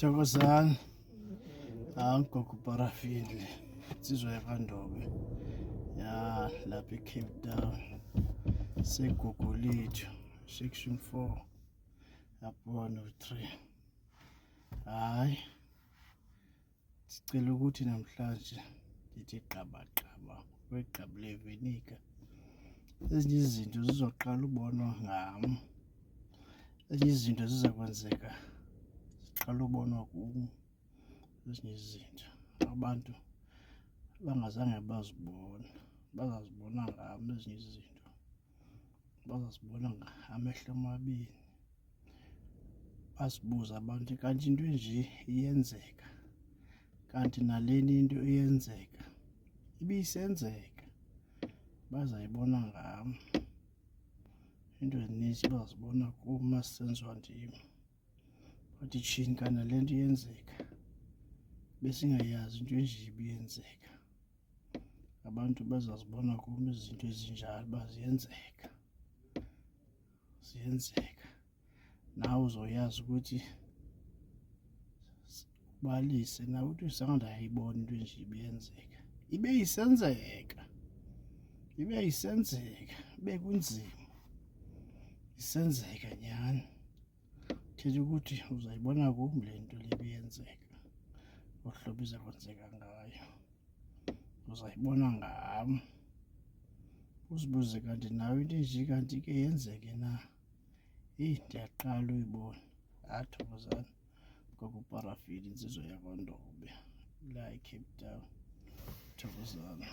Thokozani. Hawu gogo parafini. Insizwa yakwaNdobe. Ya lapha eCape Town. Segugulethu section 4. Lapho 103. Hayi. Sicela ukuthi namhlanje ndithi gqaba gqaba kwegqabi levinika. Ezinye izinto zizoqala ubonwa ngam. Ezinye izinto ziza kwenzeka ziqala ubonwa kum. Ezinye izinto abantu bangazange bazibone bazazibona ngam ezinye izinto. Bazazibona ngamehlo amabini. Basibuze abantu kanti into enje iyenzeka, kanti nalena into iyenzeka, ibisenzeka. Bazayibona ngam. Iinto ezininzi bazazibona kum uma zisenziwa ndim. Bathi tshini kanti nale nto iyenzeka, besingayazi into enje ibiyenzeka. Abantu bazazibona kum izinto ezinjalo uba ziyenzeka, ziyenzeka. Nawe uzoyazi ukuthi ubalise nawe uthi zange ndayibona into enje ibiyenzeka. Ibe isenzeka, ibe isenzeka, bekunzima isenzeka nyhani. Thetha ukuthi uzayibona kum le nto le ibiyenzeka, ngohlobo iza kwenzeka ngayo. Uzayibona ngam. Uzibuze kanti nawe into enje kanti ike yenzeke na? Eyi, ndiyaqala uyibona. Hayi, thokozani gogo uparafini, insizwa yakwaNdobe la eCape Town. Thokozani.